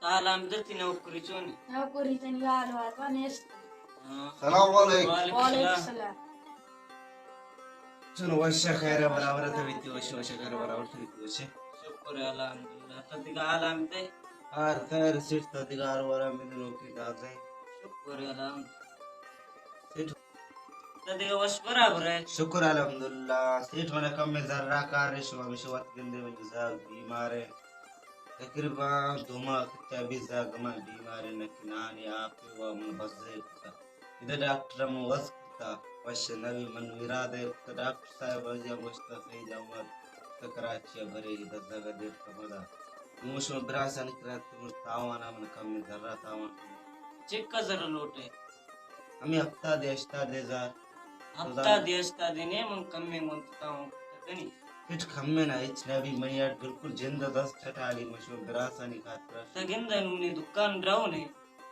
سلام علیکم، نوکری چون؟ نوکری تنی حال وات نیست۔ ہاں۔ سلام علیکم۔ وعلیکم السلام۔ چون وش، خیر برابر تو بیتی وش، وش خیر برابر تو بیتی وش۔ شکر الحمدللہ۔ تو دیگہ حال آمدے؟ ہر خیر سیٹ، تو دیگہ حال ورا من نوکری داتے۔ شکر الحمدللہ۔ سیٹ۔ تو دیگہ وش برابر ہے؟ شکر الحمدللہ۔ سیٹ منا کم میں ذرا کار رہے، شما ہمیشہ وقت گندے، من جزاک بیمار ہے۔ تقریباً دو ماہ کتا، بی زاگ من بیمار نہ کہ نانی آپ و من بزے کتا۔ ادا ڈاکٹر من وس کتا، وش نبی، من ارادہ کتا ڈاکٹر صاحب، یا گوشتا سعید احمد، تو کراچی برے، ادا زاگ دیر کمدا۔ نو شما براسانی کرا تو تاوانا من کم زرا تاوان۔ چکا زر لوٹے؟ ہمیں ہفتاد یا ہشتاد ہزار۔ ہفتاد یا ہشتاد نے من کمیں گون تو تاوان کنی۔ ہچ کمیں نہ، ہچ نہ بی، منی اڈ بالکل جند دست چٹالی مشو براسانی خاطر۔ تا گندہ نونی دکان ڈاؤن ہے،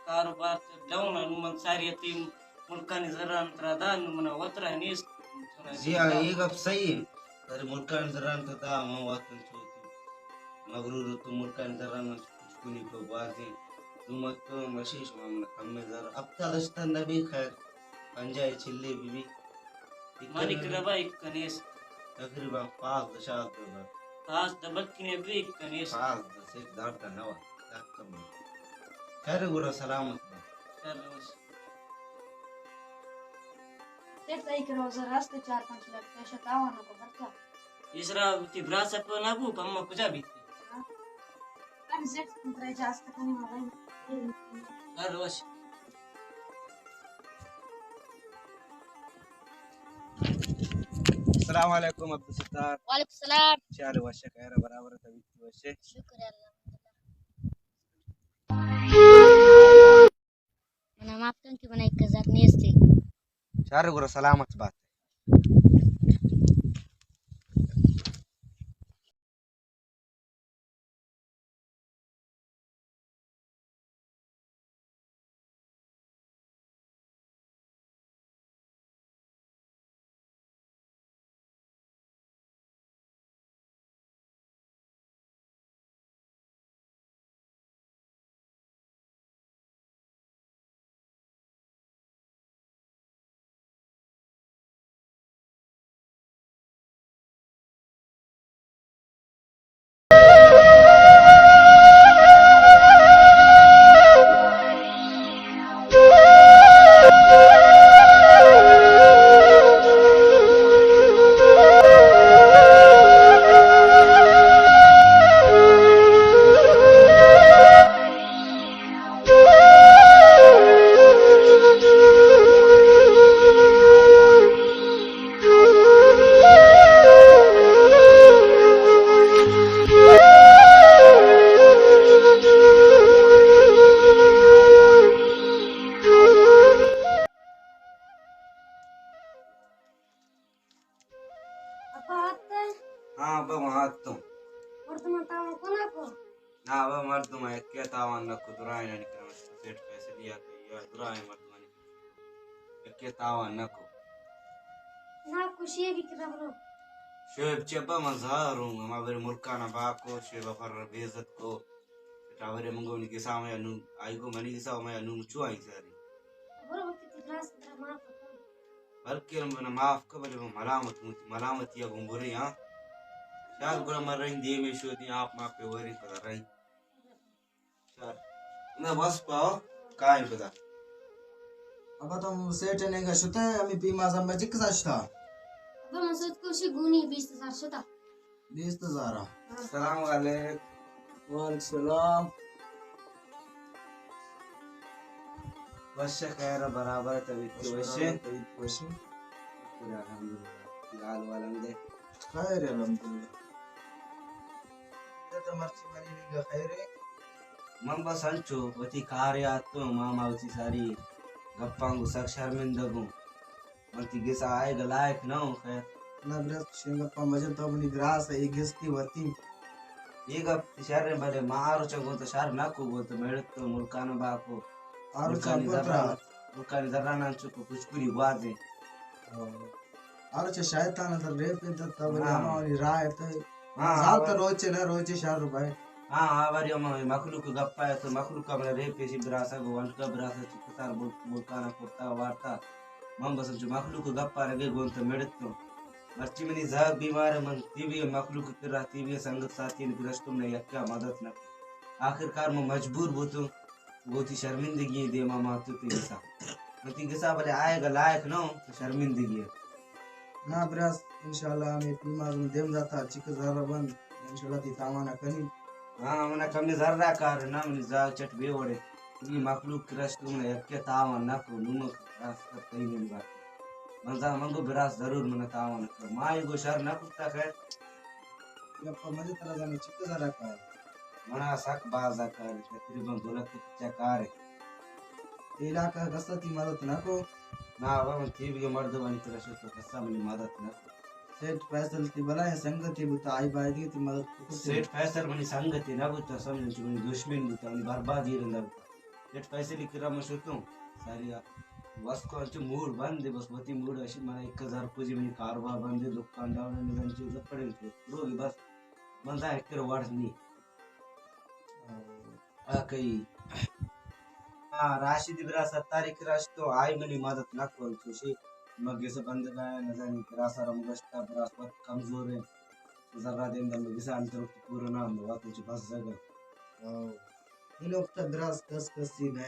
کاروبار ڈاؤن ہے، نو من ساری یتیم ملکانی زران ترا دا، نو منا وترا نیست۔ جی ہاں، یہ گپ صحیح ہے۔ ارے ملکانی زران تو دا، من وطن چوتی مغرور تو ملکانی زران کچھ کنی کو بازی۔ نو مت تو مشیش من کم زر، ہفتاد ہشتاد نبی خیر، پنجاہ چلی بی بی۔ منی کربا ایک کنیس۔ تقریباً پانزدہ شانزدہ بر۔ پانزدہ بلکن ابھی ایک کنیس۔ پانزدہ سے دار تا نوا، یک کم۔ خیر گڑا سلامت با۔ خیر روز۔ سیٹ تئی کرا زر ہست چار پنچ لکھ پیسہ تاوان کو خرچہ۔ اسرا تی براسا پہ نہ بو، پہ اما کجا بیت؟ ہاں۔ ہر روش۔ السلام علیکم عبدالستار۔ وعلیکم السلام۔ چے حال، وش ئے، خیر ئے، برابر ئے، طبیعت وش ئے؟ شکر ہے اللہ۔ منا معاف کن کہ منا یک ہزار نیستی۔ شر گڑا سلامت بات۔ ابا آتکئے؟ ہاں ابا، من آتکوں۔ مردماں تاوان کناں کو؟ نا ابا، مردماں یکے تاوان نہ کو، درائیں نہ نکرم، سیٹ فیصلہ یا کہ یا درائیں مردمانی یکے تاوان نہ کو۔ نا خوشی بھی کرا برو۔ شعیب چہ ابا من زہر ہوں، ہما برے ملکانا باکو، شعیب پر بے عزت کو۔ ٹاورے منگو نی گسا میں انو، آئی گو منی گسا میں انو چو آئی ساری۔ برو وتی تجاس ترا معاف کن۔ بلکہ من معاف کر، بلے من ملامت ہوں، ملامتی ءَ گوں برے ہاں۔ شال گڑا من رہی دیمے شودی آپ ما پہ وری پدا رہی۔ شال۔ نہ بس پاو، کائیں پدا۔ ابا تو سیٹ نے گا شتے، ہمیں پیما زم میں جک ساشتا۔ ابا من سوچ کو شی گونی بیست ہزار شتا۔ بیست ہزار۔ السلام علیکم۔ وعلیکم السلام۔ وش ئے، خیر ئے، برابر ئے، طبیعت وش ئے؟ طبیعت وش ئے؟ شکر الحمدللہ۔ حال والم دے۔ خیر الحمدللہ۔ تو مرچی منی نیگا خیر ئے؟ من بس انچو وتی کارے آتوں، ماما وتی ساری گپاں گوں سک شرمندہ گوں۔ من تی گسا آئیگ ءَ لائق نہ اوں خیر۔ نہ برات، شنگ گپا مجن، تو منی براس ئے، اے گستی وتی۔ اے گپ شر ایں، بلے ما آ روچا گوں تو شر نہ کو، گوں تو میڑت تو ملکان باکو۔ آ روچا ملکانی زران، ملکانی زران انچو کو پچکوری گوازیں۔ آ روچا شیطان در ریپ انت، تو بلے ہاں۔ ہما منی راہ ات۔ ہاں، زانت ہاں۔ روچے نہ روچے شر بھائی۔ ہاں، ہاں، باری ہما مخلوق گپا ات، مخلوق ہمیں ریپ پیشی براسا گو ونٹکا براسا چکسار ملکانا کرتا وارتا۔ من بس انچو مخلوق ءِ گپ ءَ رگے گوں تو مڑتوں۔ مرچی منی زاگ بیمار ءَ، من تی بھی مخلوق ءِ کرا، تی بھی سنگت ساتھی ءَ گرشتوں، من یکے ءَ مدد نہ کت۔ آخر کار من مجبور بوتوں، گوں وتی شرمندگی ءِ دیما مان تو تی گسا۔ من تی گسا بلے آئیگ ءَ لائق نہ اوں، تو شرمندگی ءَ۔ نا براس، انشاءاللہ ہمے پیماز من دیم داتا، چک زر بند، انشاءاللہ تی تاوان ءَ کنی۔ ہاں، منا کمے زر ءَ کار نہ، منی زاگ چٹ بے وڑے۔ اے مخلوق کہ رشت من یکے تاوان نہ کو، نوں من راست تئی نیم بات۔ من زان من گو براس ضرور من تاوان کو۔ ما اے گو شر نہ کتا خیر۔ گپا مجھے ترا زانے چکے زر ءَ کار؟ منا سک باز ءَ کار، تقریباً دو لکھ چا کار ہے۔ اے علاقہ کسا تی مدد نہ کو؟ نا، ابا من تیوگیں مردمانی کرا شت تو کسا منی مدد نہ کو۔ سیٹھ فیصل تی بلائیں سنگتے بوتا، آئی بایدیں تی مدد کو۔ سیٹھ فیصل منی سنگتے نہ بوتا، سمجھ انچو منی دشمن بوتا، منی بربادی رندا بوتا۔ سیٹھ فیصل کرا من شتوں، ساری وس کو انچو موڈ بند ہے، بس وتی موڈ اشی منا ایک ہزار کجی منی کاروبار بند ہے، دکان ڈاؤن ہے، نگن چیز پڑے تو لوگ بس من زان ایک کرا وڑ نہیں۔ آ کئی۔ ہاں، راشد برا ستاری کرا شتو، آئی منی مدد نہ کول، چوشی مگس بندگا ہے، نزانی برا سر ہم گشتا، برا وت کمزور ہے۔ زرا دیم دم گسا انتر وقت پورا نہ ہم وقت چ بس زگا۔ او۔ این وقت براس کس کسی نہ۔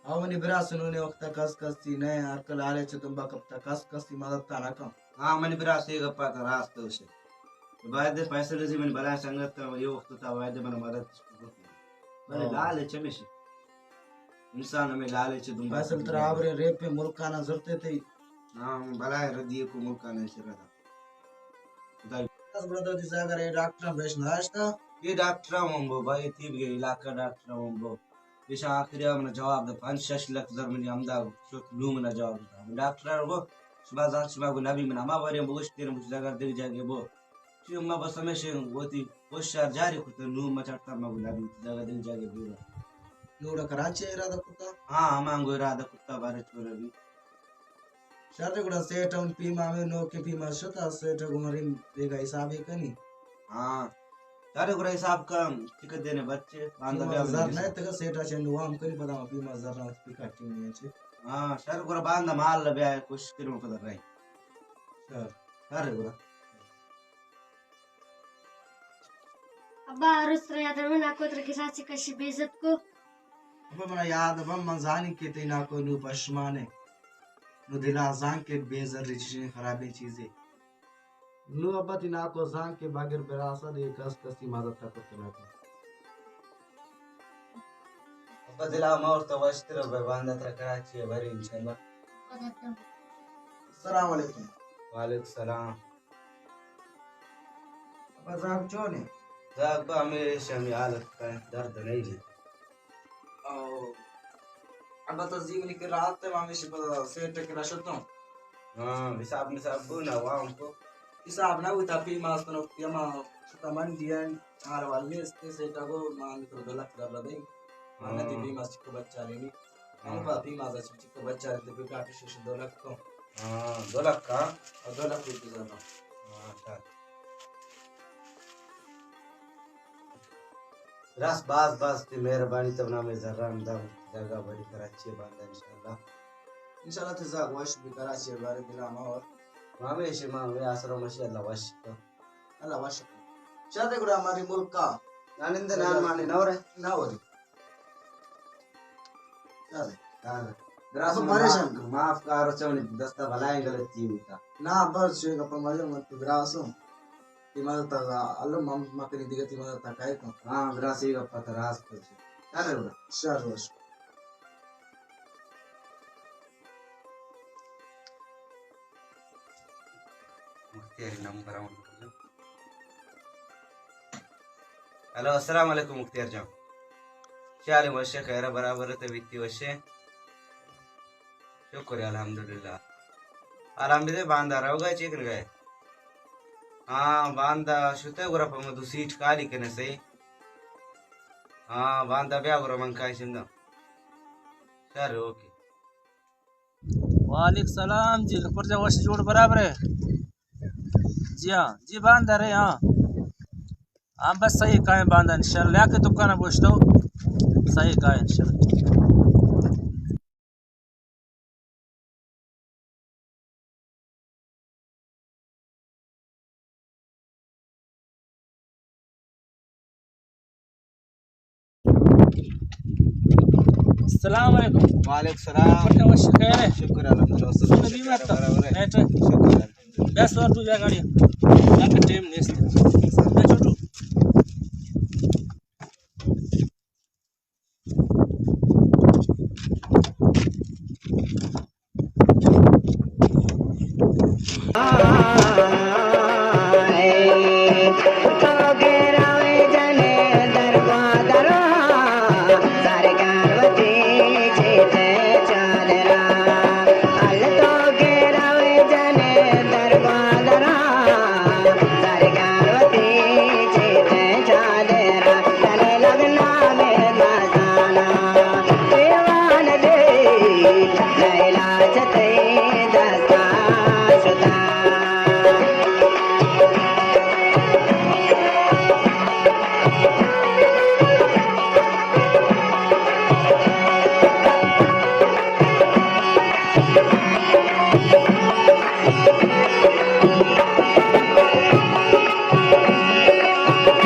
او نی براس نونے وقت کس کسی نہ، ہر کل آلے چ دمبا کپتا، کس کسی مدد تا نہ کم۔ ہاں، منی برا سے گپا تا راست ہوشے۔ باید فیصل زی منی بلائیں سنگت تا، یہ وقت تا باید من مدد کو۔ بلے ہاں۔ لالچ ہمیشی۔ انسان ہمیں لالچ دنبال فیصل ترا آبرے ریپ پہ ملکانا زرتے تئی۔ ہاں، بلائیں ردی کو ملکانا شرا دا۔ خدای۔ بس بڑا دردی زاگر اے ڈاکٹر بیش ناشتا۔ یہ ڈاکٹر ہم بو، بھائی تیب گئے علاقہ ڈاکٹر ہم بو۔ ایشاں آخری ءَ من ءَ جواب دات، پنچ شش لکھ زر منی ہمدا شت، نوں من ءَ جواب دات۔ من ڈاکٹر ءَ گو، شما زانت، شما گو نبی من ہما بارے بگوشت کہ بچ جاگہ دگہ جاگہ بو۔ چی ما بس ہمیشہ وتی کوشش جاری کت، نوں ما چڑتا ما گو نبی جاگہ دگہ جاگہ بو۔ نوں گڑا کراچی ءَ ارادہ کتا؟ ہاں، ہما گو ارادہ کتا بارے چون نبی۔ شر گڑا سیٹھ ہم پیما ہمے نوکیں پیما شتا، سیٹھ گو مریم بیگا حسابے کنی۔ ہاں۔ شر گڑا حساب کن، چکہ دینے بچے، باندا پیما بیا زر بنی۔ نہ تگا سیٹا چنڈ وام کنی، پدا ما پیما زر نہ پکاٹی نہیں چے۔ ہاں، شر گڑا باندا مال بیا کوشش کروں پدا رہی۔ شر۔ شر گڑا۔ ابا، عروس را یاد من آکو تر کسا چی کشی بے عزت کو۔ ابا، منا یاد ابا، من زانی کہ تئی ناکو نو پشمانے۔ نو دلا زان کہ بے زر چیزیں خرابیں چیزے۔ نوں ابا تئی ناکو زان کہ بغیر براسا دے کس کسی مدد تا کت نہ کن۔ ابا دلا مور تو وشتر بے باندا ترا کراچی بری انشاءاللہ۔ السلام علیکم۔ وعلیکم السلام۔ ابا زاگ چونے؟ زاگ با ہمیش ہمی حالت کا درد نہیں۔ او ابا تو زیونی کہ رات تے ہمیشی پدا سیٹ کے رشتوں۔ ہاں، حساب نصاب بو نا وام کو۔ حساب نہ ہوتا پی ماستنو، یما شتا منڈی ہیں، ہار والے اس کے سیٹا کو مان تو دو لکھ در دے۔ ہاں۔ ندی پی ماس چکو بچا لینی۔ ہاں۔ ہم پا پی ماس چکو بچا لینی، تو پی کاٹو شش دو لکھ کو۔ ہاں، دو لکھ کا؟ اور دو لکھ روپے زیادہ۔ ہاں، اچھا۔ راست باز باز تی مہربانی، تو نام زران دا جگہ بڑی کراچی باندا انشاءاللہ۔ انشاءاللہ تی زاگ وش بی کراچی بارے دلا ما اور۔ ہمیشہ ما ہمیں آسرا مشی اللہ وش کا۔ اللہ وش کا۔ شاہ دے گڑا ہماری ملک کا۔ نانند نان مانے نورے۔ نورے۔ چلے۔ ہاں۔ براسو پریشان معاف، کو۔ معاف کارو چونی دستا بلائیں غلطی ہوتا۔ نا بس شے گپا مجھے مت براسو۔ تی مدد تا اللہ مم مکنی دیگه تی مدد تا کائے کن۔ ہاں، براسی گپا تا راست کچھ۔ چلے برا۔ شر وش۔ مختیاری نمبر آن۔ ہلو، السلام علیکم مختیار جان۔ چے حال ایں؟ وش ئے، خیر ئے، برابر ئے، طبیعت وش ئے؟ شکر الحمدللہ۔ آرام بدے، باندا روگا چے کنگا ئے؟ ہاں، باندا شتے گڑا پہ ما دو سیٹ کالی کنے سہی۔ ہاں، باندا بیا گڑا من کائیں شنداں۔ شر، اوکے۔ وعلیکم سلام جی، ظفر جان وش جوڑ برابر ئے؟ جی ہاں، جی باندا رے، ہاں۔ ہاں بس صحیح کائیں باندا انشاءاللہ، یا کہ دکان بوشتو صحیح کائیں انشاءاللہ۔ السلام علیکم۔ وعلیکم السلام۔ بڑے وش خیر ئے؟ شکر الحمدللہ۔ تو بھی مت برابر ئے۔ بیٹھ۔ شکر الحمدللہ۔ دس اور تو جا گاڑی۔ یا کہ ٹائم نیست۔